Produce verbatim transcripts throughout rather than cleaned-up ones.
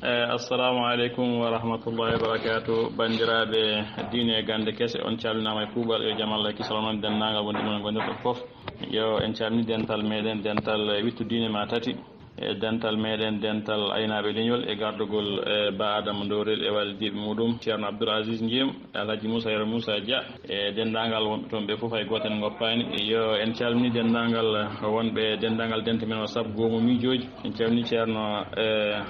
Eh, assalamu aleykum wa rahmatullahi wa barakatuh. Banndiraaɓe diine e gannde kese, on calminaama e kuuɓal. Yo jam Allah e kisal on denndaangal wonɓe mon e ngonirɗo fof. Yo en calmini dental meɗen, dental wittu diine ma tati, e dental meɗen, dental aynaaɓe leñol, e gardugol, eh, Ba Adama Ndowrel e walidiiɓe muɗum, Ceerno Abdoul Aziz Njiem, Alhaji Moussa Yero Moussa Dia, e denndaangal wonɓe toon ɓe fof, hay gooto en ngoppaani. Yo en calmini denndaangal wonɓe denndaangal dente men o Sab Goomu Miijooji. En calmini Ceerno, eh,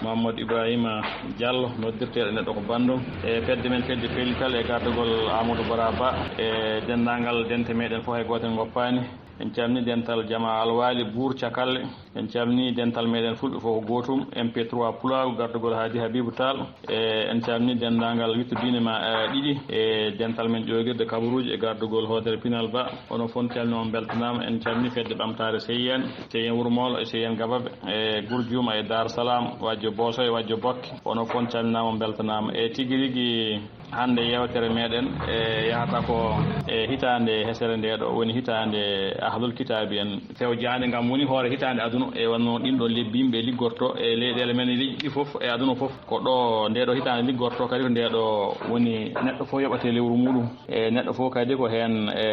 Mamadou Ibrahima Diallo, noddirteeɗo neɗɗo ko banndum. E fedde men, fedde Feelital, e gardugol Amadou Bara Ba, e denndaangal dente meɗen fof, hay gooto en ngoppaani. En calmini dental jamaa Alwaali, Buur, Cakalle. En calmini dental meɗen Fulɓe fof ko gootum, M P trois Pulaagu, gardugol Haadi Habibu Taal. E en calmini denndaangal wittu diine ma, eh, ɗiɗi, e dental men Ƴoogirde Kabaruuji, e gardugol Hoodere Pinal Ba. Onon fof calmini, on mbeltanaama. En calmini fedde ɓamtaare Seyeen, Seyeen Wuro Moolo, e Seyeen Gababe, e Gurjuuma, e Daar Salaam, Wajjo Booso, e Wajjo Bokke. Onon fof calminaama, on mbeltanaama. E tigi rigi, hannde yeewtere meɗen, e yahata ko e hitaande hesere nde ɗo, woni hitaande Ahlul Kitaabi en fewjaande, ngam woni hoore hitaande aduna. E wonno ɗin ɗon lebbi yimɓe liggorto e leyɗeele men, e leƴƴi ɗi fof, e aduna fof. Ko ɗo nde ɗo hitaande liggorto kadi, ko nde ɗo woni neɗɗo fof yoɓate lewru muɗum. E neɗɗo fof kadi ko heen, e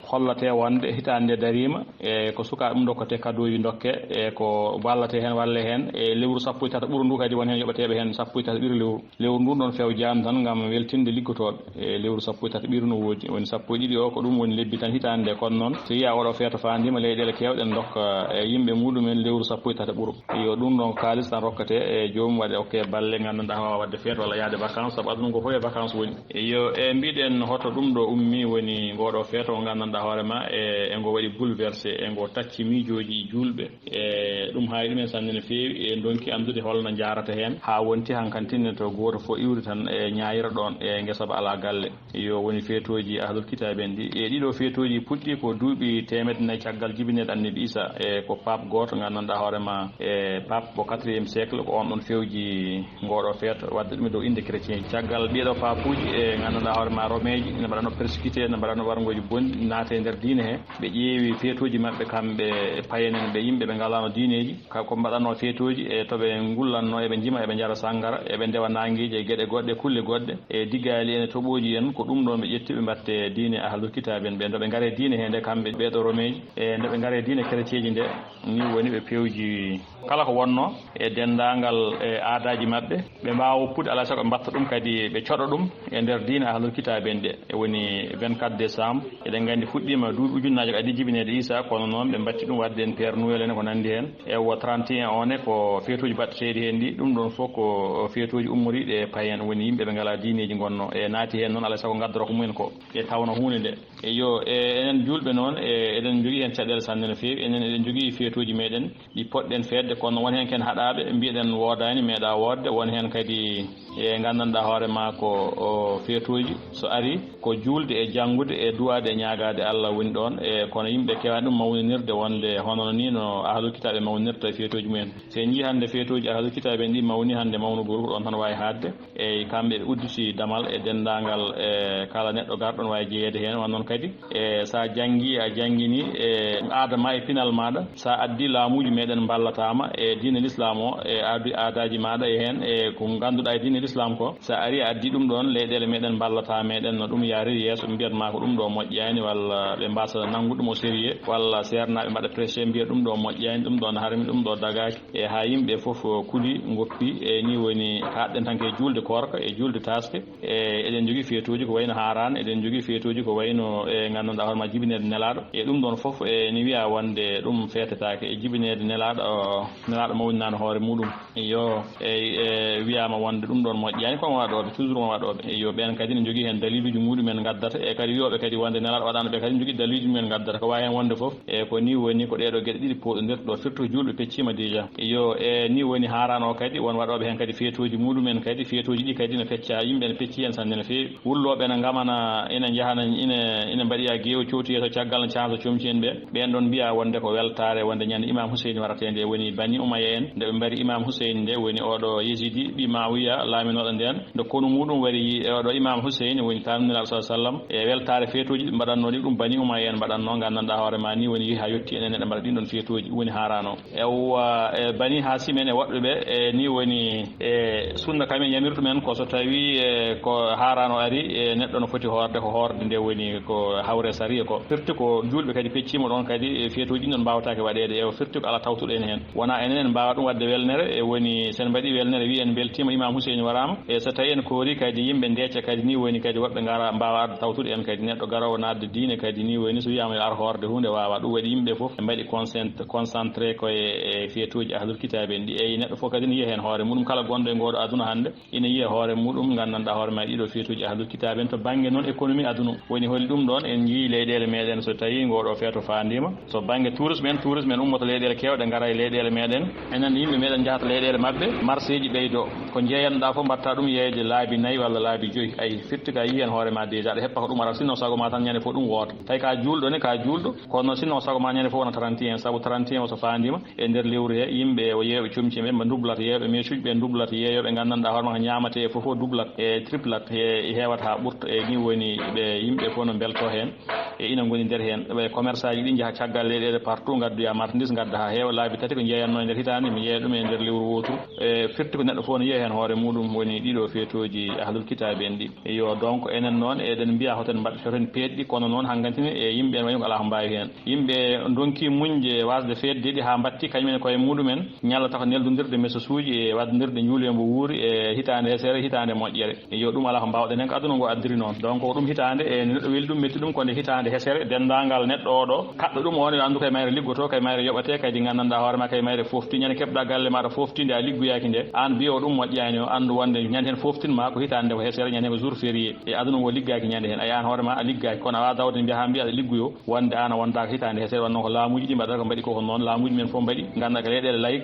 hollate wonde hitaande nde dariima, e ko sukaaɓe mum ndokkate kadooji ndokke, e ko wallate heen walle heen. E lewru sappo e tataɓuru ndu kadi, won heen yoɓateeɓe heen sappo e tataɓiru lewru. Lewru ndun ɗon fewjaama tan ngam weltinde liggotooɓe. E lewru sappo e tataɓiru no woodi, woni sappo e ɗiɗi o, ko ɗum woni lebbi tan hitaande nde. Kono noon, so yiyaa oɗo feeto faandiima, leyɗeele keewɗe ndokka e yimɓe muɗumen lewru sappo e tataɓuru. Yo ɗum ɗon kaalis tan rokkate e joomum, waɗe okke balle, nganndanɗaa, waawa waɗde feet walla yahde vacances, sabu aduna ko fof e vacances woni. Yo, e mbiɗen hoto ɗum ɗo ummi, woni ngoo ɗo feeto ngo nganndanɗaa hoore ma, e, e ngo waɗi bouleversé, e ngo tacci miijooji juulɓe. E ɗum haawi ɗumen sanne no feewi, e ndonki anndude holno njaarata heen, haa wonti hankantinne to gooto fof iwri tan e ñaayira ɗoon e ngesa ba alaa galle. Yo woni feetooji Ahlul Kitaabi en ɗi. E ɗiɗo feetooji puɗɗi ko duuɓi teemedde nayi caggal jibineede Annabi Isa, e ko pape gooto nganndanɗaa hoore ma, e pape mo quatrième siècle, ko on ɗon fewji ngoo ɗo feet, waɗde ɗum e dow innde chrétien. Caggal ɗii ɗo papuuji, e nganndanɗaa hoore ma, romeeji, ene mbaɗano persécuté, ene mbaɗano warngooji bonɗi, naata e nder diine he. Ɓe ƴeewi feetooji maɓɓe kamɓe payen en, ɓe yimɓe ɓe ngalaano diineeji. Ka ko mbaɗanoo feetooji e to ɓe ngullanno, eɓe njima, eɓe njara sanngara, eɓe ndewa naangeeji e geɗe goɗɗe, kulle goɗɗe, e digaali en e toɓooji en, ko ɗum ɗoon ɓe ƴetti, ɓe mbatte diine Ahlul Kitaabi en ɓe. Nde ɓe ngare diine he nde, kamɓe ɓee ɗo romeeji, e nde ɓe ngare diine kereceeji nde, ni woni ɓe pewji kala ko wonnoo e denndaangal e aadaaji maɓɓe. Ɓe mbaawa woppude, alaa e sago ɓe mbatta ɗum, kadi ɓe coɗa ɗum e nder diine Ahlul Kitaabi en ɗe. E woni vingt-quatre décembre, eɗen nganndi fuɗɗiima duuɓi ujunnaaje ko adii jibineede Iisaa, kono noon ɓe mbatti ɗum waɗde en Père Noël en, ko nanndi heen. E wo trente et un o ne, ko feetooji baɗɗeteeɗi heen ɗi, ɗum ɗoon fof ko feetooji ummoriiɗi e payen, woni yimɓe ɓe ngalaa diineeji ngonnoo, e naati heen noon, alaa e sago ngaddoroo ko mumen ko, e tawno huunde nde. E yo, e enen juulɓe noon, e eɗen njogii heen caɗeele sanne no feewi. Enen eɗen njogii feetooji meɗen ɗi poɗɗen feetde, kono won heen ken haɗaaɓe, mbiyeɗen woodaani, meeɗaa woodde. Won heen kadi e nganndanɗaa hoore maa ko o feetooji, so arii ko juulde e janngude e duwaade e ñaagaade Allah woni ɗoon. E kono yimɓe keewaani ɗum mawninirde wonde hono nii no Ahlul Kitaabe mawnirta e feetooji mumen. So en njii hannde feetooji Ahlul Kitaabe en ɗi mawni hannde mawnugol, ko ɗoon tan waawi haaɗde. Eyi, kamɓe ɓe udditi damal e denndaangal, e kala neɗɗo garɗo no waawi jeyeede heen. Won noon kadi, e so a janngii, a janngini e aada ma e pinal maaɗa, so a addii, laamuuji meɗen mballataama e diine Lislaam o, e addi aadaaji maaɗa e heen, e ko ngannduɗaa e diine Lislaam ko, so a arii a addii ɗum ɗoon, leyɗeele meɗen mballata meɗen no ɗum yaariri yeeso, ɓe mbiyat ma ko ɗum ɗo moƴƴaani, walla ɓe mbaasa nanngude ɗum au sérieux, walla seernaaɓe mbaɗa pressé, mbiya ɗum ɗo moƴƴaani, ɗum ɗo no harmi, ɗum ɗo dagaaki. E haa yimɓe fof kuli, ngoppi, e nii woni kaaɗɗen tan ko e juulde koorka e juulde taaske. E eɗen njogii feetooji ko wayno haaraan, eɗen njogii feetooji ko wayno, e nganndanɗaa hoore maa, jibineede Nelaaɗo. E ɗum ɗoon fof, e ene wiyaa wonde ɗum feetetaake, e jibineede Nelaaɗo, Nelaaɗo mawninaano hoore muɗum. Iyo, e, e wiyaama wonde ɗum ɗoon moƴƴaani, ko waɗooɓe, toujours ko waɗooɓe. Iyo, ɓeen kadi ne njogii heen daliiluuji muɗumen ngaddata, e kadi wiyooɓe kadi wonde Nelaaɗo waɗaano ɓe kadi njogii daliiluuji mumen ngaddata. Ko waawi heen wonde fof, e ko nii woni ko ɗee ɗoo geɗe ɗiɗi pooɗondirɗe ɗo, firti ko juulɓe pecciima déjà. Iyo, e nii woni haaraano kadi, won waɗooɓe heen kadi feetooji muɗumen kadi, feetooji ɗi kadi no peccaa, yimɓe ne pecci heen sanne no feewi. Wullooɓe ne ngamana, ina njahana, ina, ina mbaɗiya geewo, cowtiya to caggal, ne caasa comci en ɓe. Ɓeen ɗoon mbiya wonde ko weltaare, wonde ñande Imaam Huseyni warata nde, woni Bani Umayya en, nde ɓe mbari Imaam Huseyni nde, woni oɗo Yezidi, ɓii Maawiya, Amin waɗa ndeen nde konu muɗum wari e oɗo Imam Hussein woni taanuniraaɗo sallallahu alaihi wasallam e weltaare feetooji ɗi mbaɗannoo ɗi ɗum Bani Umayya en mbaɗannoo nganndanɗaa hoore ma ni woni yehi haa yotti enen eɗen mbaɗa ɗin ɗon feetooji woni haaraano. Ewa e Bani Hasim en e woɗɓe ɓe e ni woni e sunna kamen yamir ɗumen ko so tawi e ko haaraano ari e neɗɗo no foti hoorde ko hoorde nde woni ko hawre sariya ko firti ko juulɓe kadi peccima ɗon kadi e feetooji ɗin ɗon mbawataake waɗeede e firti ko ala tawtuɗo en heen. Wona enen en mbaawa ɗum waɗde welnere e woni sen mbaɗi welnere wi en mbeltiima Imam Hussein waraama e so tawi en koori kadi yimɓe ndeeca kadi ni woni kadi woɓɓe ngara mbaawa arde tawtude en kadi neɗɗo garoowo naatde diine kadi ni woni so wiyaama yo ar hoorde huunde waawa ɗum waɗi yimɓe fof ɓe mbaɗi consent concentré koye e feetooji ahlul kitaabe en ɗi eyi neɗɗo fof kadi ne yiya heen hoore muɗum kala gonɗo e ngooɗo aduna hannde ina yiya hoore muɗum nganndanɗaa hoore ma ɗiɗo feetooji ahlul kitaabe en to bannge noon économie aduna woni holi ɗum ɗoon en njii leyɗeele meɗen so tawi ngooɗo feeto faandiima so bannge tourisme en tourisme en ummoto leyɗeele keewɗe ngara e leyɗeele meɗen enen yimɓe meɗen njahata leyɗeele maɓɓe marché ji ɓeydo ko jeeyanɗaa fof mbatta ɗum yeeyde laabi nayi walla laabi joyi ayi firti ka yii heen hoore ma déjà aɗa heppa ko ɗum ara sinno sago ma tan ñande fof ɗum woota tawi ka juulɗo ne ka juulɗo kono sinno sago ma ñande fof wona trente et un sabu trente et un so faandiima e nder lewru he yimɓe o yeeɓe comci ɓe mba dublat yeeɓe mesuji ɓe dublat yeeyoɓe nganndanɗaa hoore ma ko ñaamate e fof fof dublat e triplat e heewata haa ɓurta e ni woni ɓe yimɓe fof no mbelto heen e ina ngoni nder heen ɓe commerçant ji ɗi njaha caggal leyɗeele partout ngaddoya marchandise ngadda haa heewa laabi tati ko jeeyanno e nder hitaande mi yeeya ɗum e nder lewru wooturu e firti ko neɗɗo fof no yiya heen hoore muɗum woni ɗiɗo feetooji ahlul kitaabe en ɗi yo donc enen noon eɗen mbiya hoten mbaɗ hoten peeɗɗi kono noon hanngantine e yimɓe en wayi ko alaa ko mbaawi heen yimɓe ndonki muñde wasde feetde ɗi haa mbatti kañumen koye muɗumen ñalla tako neldondirde message uji e waddondirde njuulu e mbo wuuri e hitaande hesere hitaande moƴƴere yo ɗum alaa ko mbaawɗen heen ko aduna ngo addiri noon donc ko ɗum hitaande e neɗɗo weli ɗum metti ɗum ko nde hitaande hesere denndaangal neɗɗo oɗo kaɗɗo ɗum o ne anndu kay mayre liggoto kay mayre yoɓate kadi nganndanɗaa hoore ma kay mayre fofti ñande keɓɗa galle maɗa foftinde a liggoyaaki nde aan mbiyo ɗum moƴƴaani o anndu wonde ñande heen foftin ma ko hitaande nde ko hesere ñande heen ko jour férié e aduna ngo liggaaki ñande heen ay aan hoore ma a liggaaki kono a wawa dawde mbiya haa mbiya aɗa liggoyo wonde aan a wondaaka hitaande hesere wonno ko laamuuji ɗi mbaɗata ko mbaɗi koko noon laamuuji men fof mbaɗi ngannduɗaa ko leyɗeele layi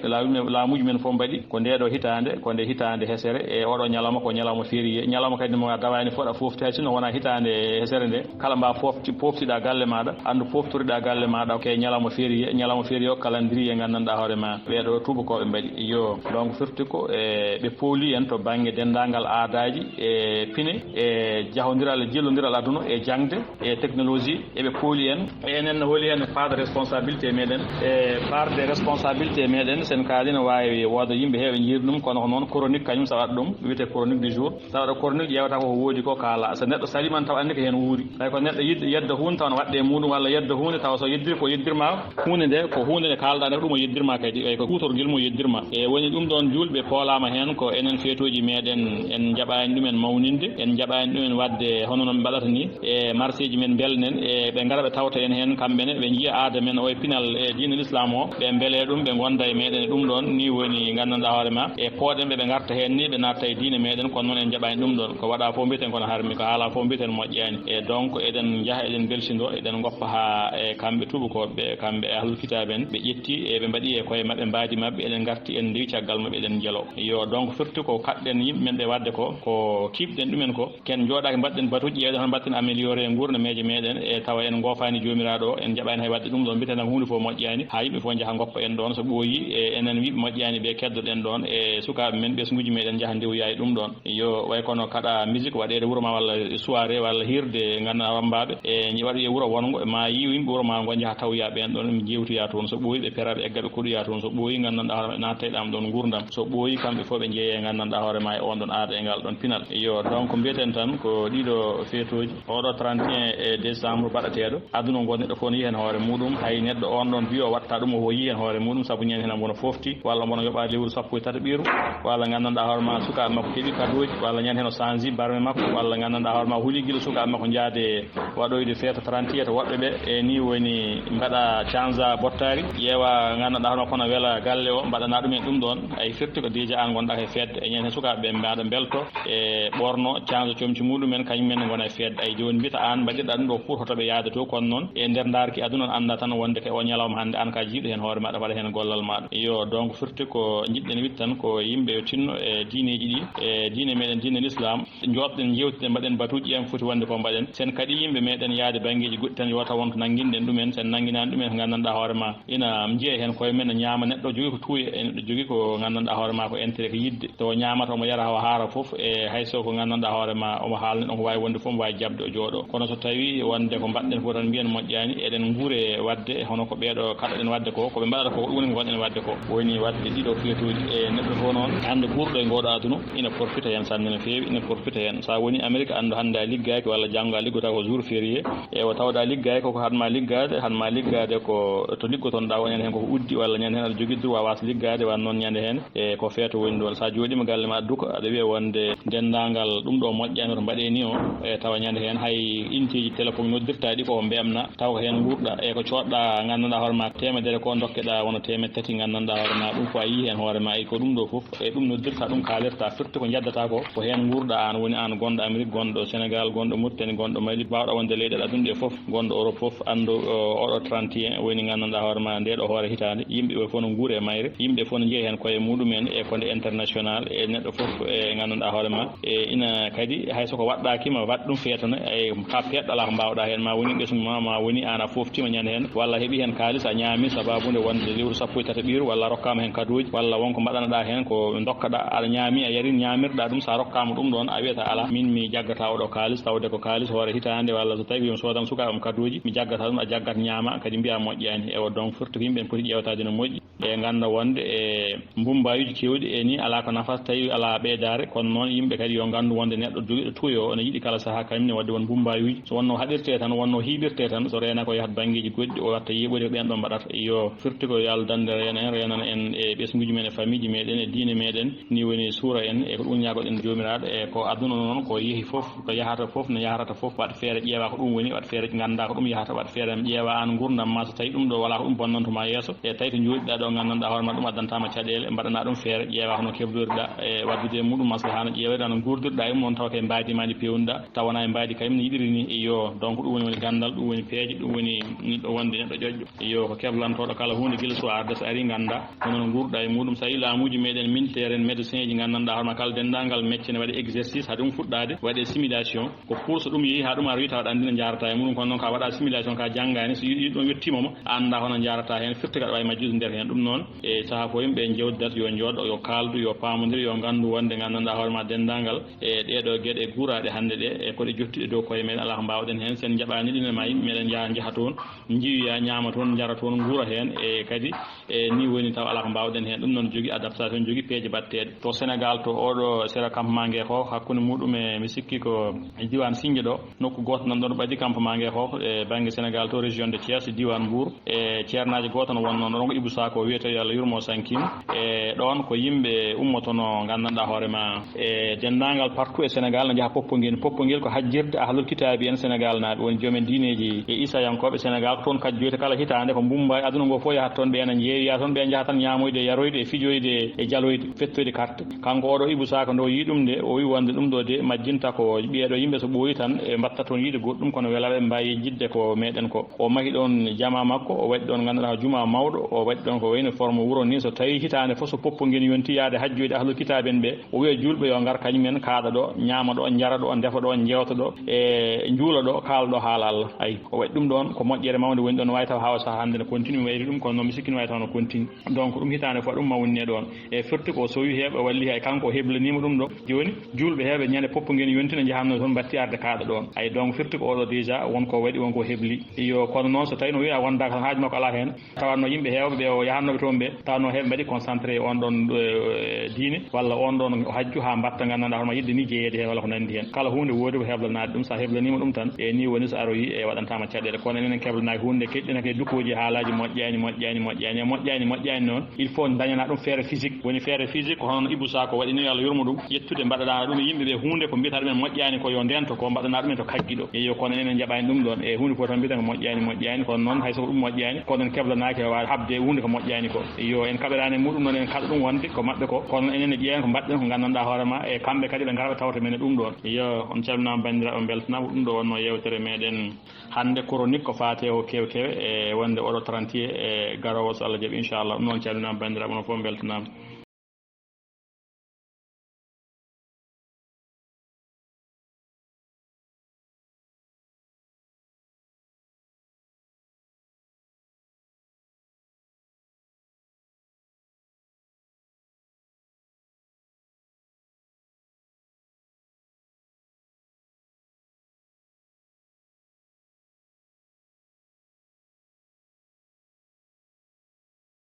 laamuuji men fof mbaɗi ko nde ɗo hitaande ko nde hitaande hesere e oɗo ñalawma ko ñalawma férié ñalawma kadi mo a dawaani fof aɗa fofti hay sinno wona hitaande hesere nde kala mba fofti poftiɗa galle maɗa anndu poftoriɗa galle maɗa ke ñalawma férié ñalawma férié o calendrier nganndanɗaa hoore ma ɓeɗo tuubakooɓe mbaɗi yo donc firti ko e ɓe pooli en to bannge denndaangal aadaaji e pine e jahondiral e jillondiral aduna e jaŋde e technologie eɓe pooli en enen no holi en part de responsabilité meɗen e part de responsabilité meɗen sen kaali no wawi wooda yimɓe heeɓe jiiri ɗum kono ko noon chronique kañum sawat ɗum wiyete chronique du jour sawat chronique ƴeewata koko woodi ko kaala so neɗɗo saliman taw anndi ko heen wuuri tawi ko neɗɗo yidde yedda hunde taw no waɗde e muɗum walla yedda hunde taw so yeddiri ko yeddirma hunde nde ko hunde nde kaalɗa nde ko ɗum o yeddirma kadi ɓay ko kuutorgel mo yeddirma e woni ɗum ɗon julɓe poolama heen ko enen feetoji meɗen en jaɓani ɗumen mawninde en jaɓani ɗumen wadde hono no ɓe mbaɗata ni e marché ji men mbelnen e ɓe ngara ɓe tawta en heen kamɓe ne ɓe njiya aada men o e pinal e diine l'islam o ɓe mbele ɗum ɓe ngonda e meɗen e ɗum ɗon ni woni gandanɗa hoore ma e pooɗen ɓe ɓe ngarta heen ni ɓe natta e diine meɗen kono noon en jaɓani ɗum ɗon ko waɗa fof mbiten kono harmi ko haala fof mbiten moƴƴani e donc eɗen njaha eɗen belsido eɗen goppa ha e kamɓe tuubakoɓe kamɓe e ahlul kitabe en ɓe ƴetti e ɓe mbaɗi e koye maɓɓe mbaadi maɓɓe eɗen ngarti en ndewi caggal maɓɓe eɗen jelo yo donc firti ko kaɗɗen yimɓe men ɓe wadde ko ko kiɓɗen ɗumen ko ken jooɗaaki mbaɗɗen batuuji ƴeewɗen hono mbaɗten amélioré ngurnameeje meɗen e tawa en ngoofaani joomiraaɗo o en njaɓaani hay waɗde ɗum ɗo mbiten tan huunde fof moƴƴaani haa yimɓe fof njaha ngoppa en ɗoon so ɓooyi e enen wiɓe moƴƴaani ɓe keddoɗen ɗoon e sukaaɓe men ɓesnguuji meɗen njaha ndewya e ɗum ɗoon yo way kono kaɗa musique waɗeede wuro ma walla soirée walla hirde ngannduɗaa wammbaaɓe e waɗoye wuro wonngo ma yiw yimɓe wuro ma ngo njaha tawya ɓeen ɗoon ɓe njeewtoya toon so ɓooyi ɓe pera ɓe egga ɓe koɗoya toon so ɓooyi nganndanɗaa hoore maɓɓe natta e ɗam ɗoon ngurndan so ɓooyi kamɓe fof ɓe njeeya nganndanɗaa hoore ma e oon ɗoon aada e ngal ɗoon pinal yo donc mbiyeten tan ko ɗiɗo feetooji oɗo trente et un e décembre baɗateeɗo aduna ngo neɗɗo fof no yiya heen hoore muɗum hay neɗɗo oon ɗoon mbiyo watta ɗum o yiya heen hoore muɗum sabu ñande heen omo wona fofti walla omo wona yoɓa lewru sappo e tataɓiru walla nganndanɗaa hoore ma sukaaɓe makko keɓi kadooji walla ñande heen o change barme makko walla nganndanɗaa hoore ma huli gila sukaaɓe makko njaade waɗoyde feeta trente et un woɓɓe ɓe e ni woni mbaɗa change bottaari ƴeewa nganndanɗaa hoore ma kono wela galle o mbaɗana ɗum e ɗum ɗoon ay firti ko déjà an ngonɗa e fedde e ñande heen sukaaɓe ɓe mbaɗa mbelto e ɓorno canza comci muɗumen kañum men gona e fedde ay joni mbiyata an mbaɗirɗa ɗum ɗo pour hotoɓe yaade to kono noon e nder darki aduna on anda tan wonde kay o ñalawma hande an ka jiiɗo hen hoore maɗa waɗa hen gollal maɗa yo donc firti ko jiɗɗen wiide tan ko yimɓe yo tinno e diineji ɗi e diine meɗen diine l'islam joɗɗen jewtiden mbaɗen batuji en foti wonde ko mbaɗen sen kadi yimɓe meɗen yaade banggueji goɗɗi tan yo taw wonko nanguinɗen ɗumen sen nanguinani ɗumen ko gandanɗa hoore ma ina jeeya heen koye men ne ñaama neɗɗo jogii ko tuuya e neɗɗo jogii ko nganndanɗaa hoore maa ko intérêt ko yiɗde tawa ñaama Omo yara hawa haara fof, e hay so ko nganndanɗaa hoore ma omo haalni ɗon ko waawi wonde fof, omo waawi jaɓde o jooɗo. Kono so tawi wonde ko mbaɗɗen fof tan mbiyen moƴƴaani, eɗen nguure waɗde hono ko ɓeeɗo kaɗoɗen waɗde ko, ko ɓe mbaɗata ko, ko ɗum woni ko waɗɗen waɗde ko. Woni waɗde ɗiɗo feetuuji e neɗɗo fof noon, hannde guurɗo e ngooɗo aduna ina profita heen sanne no feewi, ina profita heen. So a woni Amérique, anndu hannde a liggaaki walla janngo a liggotoo ko jour férié, e o tawɗaa liggaaki, koko haɗ ma liggaade, haɗ ma liggaade ko to liggotonɗaa o, ñande heen koko uddi walla ñande heen aɗa jogii droit waas liggaade, wano noon ñande heen e ko feeto woni ɗoon. So a jooɗiima galle ma aɗa duka, aɗa wiya wonde denndaangal ɗum ɗo moƴƴaani, hoto mbaɗee ni o, e tawa ñande heen hay intiiji téléphone noddirtaa ɗi ko mbeemna, tawa ko heen nguurɗaa, e ko coodɗaa nganndanɗaa hoore ma teemedere ko dokkeɗaa wona teemeɗe tati nganndanɗaa hoore ma, ɗum ko a yii heen hoore ma, e ko ɗum ɗo fof, e ɗum noddirtaa, ɗum kaalirtaa, firti ko njeddataa ko, ko heen nguurɗaa aan, woni aan gonɗo Amérique, gonɗo Sénégal, gonɗo Mauritanie, gonɗo Mali, baawɗo wonde leyɗeele aduna ɗe fof, gonɗo Europe fof, anndu, o, oɗo trente et un woni nganndanɗaa hoore ma nde ɗo hoore hitaande, yimɓe ɓe fof no nguuri e mayre, yimɓe fof no njeya heen koye muɗum en e konde international, e neɗɗo fof e nganndanɗaa hoore ma, e ina kadi hay so ko waɗɗaaki ma waɗ ɗum feetana, e ka peeɗɗo alaa ko mbaawɗaa heen, ma woni ɓesngu ma, ma woni aan a fooftiima ñande heen, walla a heɓi heen kaalis a ñaami sababu nde wonde lewru sappo e tataɓiiru, walla a rokkaama heen kaduuji, walla won ko mbaɗanaɗaa heen ko ndokkaɗaa, aɗa ñaami, a yari, ñaamirɗaa ɗum, so a rokkaama ɗum ɗoon, a wiyata alaa, min mi jaggataa oɗo kaalis, tawde ko kaalis hoore hitaande, walla so tawi mi soodan sukaaɓe am kaduuji, mi jaggataa ɗum, a jaggat ñaama, kadi mbiyaa moƴƴaani. Ewa, donc, firti ko yimɓe en poti ƴeewtaade no moƴƴi, e ngannda wonde e mbummbayuuji keewɗi e ni alaa ko nafata tawi alaa ɓeydaare, kono noon yimɓe kadi yo nganndu wonde neɗɗo jogiiɗo tuyo ene yiɗi kala sahaa kañum ne waɗde won mbummbayuuji. So wonno haɗirtee tan, wonno hiiɓirtee tan, so reena ko yahat banngeeji goɗɗi, o watta yeeɓude ko ɓeen ɗoon mbaɗata. Iyo, firti ko yo Allah dannde reena en, reenana en e ɓesnguuji men, e famiiji meɗen, e diine meɗen, ni woni suura en, e ko ɗum ñaagoɗen Joomiraaɗo, e ko aduna noon ko yehi fof, ko yahata fof, no yahrata fof, waɗ feere ƴeewa ko ɗum woni, waɗ feere ngannda ko ɗum yahata, waɗ feere ƴeewa aan nguurndam ma, so tawi ɗum ɗo walaa ko ɗum bonnanto ma yeeso, e tawi to njooɗiɗaa ɗo nganndanɗaa hoore ma ɗum addantaa ma caɗeele, mbaɗanaa ɗum feere, ƴeewa hono kebloriɗaa e waɗdude e muɗum maslaha, no ƴeewirɗaa, no nguurdirɗaa e mum, on tawa kay mbaadi ma ndi peewnuɗaa, tawanaa e mbaadi kañum ne yiɗiri ni. Iyo, donc ɗum woni, woni ganndal, ɗum woni peeje, ɗum woni neɗɗo wonde neɗɗo ƴoƴƴo. Iyo, ko keblantooɗo kala huunde gila so arde so ari ngannda hono no nguurɗaa e muɗum. So tawi laamuuji meɗen, militaire en, médecin ji nganndanɗaa hoore ma kala denndaangal mecce ne waɗi exercice, haa ɗum fuɗɗaade, waɗe simulation. Ko pour so ɗum yehi haa ɗum aroyi tawa aɗa anndi no njaarata e muɗum, kono noon ka waɗa simulation ka janngaani, so yiɗi ɗum yettiima mo, a anndaa hono njaarata heen, firti kaɗa waawi majjude nder heen. Ɗum noon e sahaa fof yimɓe njewdidat yo njooɗo, yo kaaldu, yo paamondir, yo nganndu wonde nganndanɗaa hoore ma denndaangal e ɗeeɗo geɗe guuraaɗe hannde ɗe, e koɗe jottuɗe dow koye meɗen, alaa ko mbaawɗen heen, so en njaɓaani ɗum e ma yimɓe meɗen njaha njaha toon, njiiya ñaama toon, njara toon, nguura heen, e kadi e ni woni taw alaa ko mbaawɗen heen. Ɗum noon jogi adaptation, jogi peeje baɗteeɗe. To Sénégal, to oɗo sera campement Ngeeko, hakkunde muɗum e, mi sikki ko e diiwaan Sinja ɗo, nokku gooto nan ɗon ɓadii campement Ngeeko e bannge Sénégal, to région de Thiès, diiwaan Mbour. E ceernaajo gooto no wonnoo ɗon ko Ibou Sakho wiyetee, yo Allah yurmo, sankiima. E ɗoon ko yimɓe ummotonoo nganndanɗaa hoore ma e denndaangal partout e Sénégal, no njaha Popenguine. Popenguine ko hajjirde ahlul kitaabi en Sénégal naaɓe, woni joomen diineeji e isayankooɓe Sénégal, ko toon kajjoyta kala hitaande, ko mbummbaay aduna ngo fof yahat toon, ɓe ene njeeyoya toon, ɓe njaha tan ñaamoyde e yaroyde e fijoyde e jaloyde, fettoyde carte. Kanko oɗo Ibou Sakho nde o yii ɗum nde, o wi wonde ɗum ɗo de majjinta ko ɓeeɗo yimɓe so ɓooyi tan e mbatta toon yiide goɗɗum, kono wela ɓe mbaawi yejjitde ko meɗen ko. O mahi ɗoon jama makko, o waɗi ɗoon nganndanɗaa ko juma mawɗo, o waɗi ɗoon ko wayno forme wuro ni, so tawi hitaande fof so Popenguine yonti yaade hajjoyde ahlul kitaabi en ɓe, o wiya juulɓe yo ngar kañum en, kaaɗa ɗo, ñaama ɗo, njara ɗo, ndefa ɗo, njeewta ɗo, e njuula ɗo, kaala ɗo haala Allah. Ay, o waɗi ɗum ɗoon, ko moƴƴere mawnde woni ɗoon, no waawi taw haa o sahaa hannde no continue wayri ɗum, kono noon mi sikki no waawi taw no continue. Donc ɗum hitaande fof ɗum mawni e ɗoon. E firti ko o sowi heeɓa walli hay kanko o heblaniima ɗum ɗo. Jooni, juulɓe heewɓe ñande Popenguine yonti no njahatnoo toon, mbatti arde kaaɗa ɗoon. Ay, donc firti ko oɗo déjà won ko waɗi, won ko hebli. Iyo, kono noon so tawi no wiya wondaaka tan haaju makko alaa heen, tawanno yimɓe heewɓe ɓe o yahannooɓe toon ɓe, tawanno heewɓe mbaɗi concentré on ɗon, eh, diine, walla on ɗon hajju haa mbatta nganndanɗaa hono yiɗde ni jeyeede heen walla ko nanndi heen. Kala huunde woodi ko heblanaade ɗum, so a heblaniima ɗum tan, e ni woni so aroyi e waɗantaama caɗeele. Kono enen en keblanaaki huunde, keɗɗinake dukooji haalaaji moƴƴaani, moƴƴaani, moƴƴaani, e moƴƴaani, moƴƴaani noon, il faut dañanaa ɗum feere physique. Woni feere physique ko hono no Ibou Sakho waɗi ni, yo Allah yurmo ɗum, ƴettude mbaɗanaa ɗum e yimɓe ɓe huunde ko mbiyata ɗumen moƴƴaani ko yo ndento ko mbaɗanaa ɗumen to kaggi ɗo. Eyyo, kono enen en njaɓaani ɗum ɗoon. E huunde fof tan mbiyeten ko moƴƴaani, moƴƴaani, kono noon hay so ko ɗum moƴƴaani, kono en keblanaaki e waawi haɓde e huunde ko moƴƴaani ko. Eyyo, en kaɓiraani e muɗum noon, en kaɗa ɗum wonde ko maɓɓe ko, kono enen en ƴeewen ko mbaɗɗen ko nganndanɗaa hoore ma, e kamɓe kadi ɓe ngara ɓe tawta men e ɗum ɗoon. Eyyo, on calminaama banndiraaɓe, on mbeltanaama, ko ɗum ɗo wonnoo yeewtere meɗen hannde, chronique ko faati e ko kew kewe, e wonde oɗo trente et un e garoowo so Allah jaɓi, inchallah. Ɗum noon calminaama banndiraaɓe, onon fof mbeltanaama.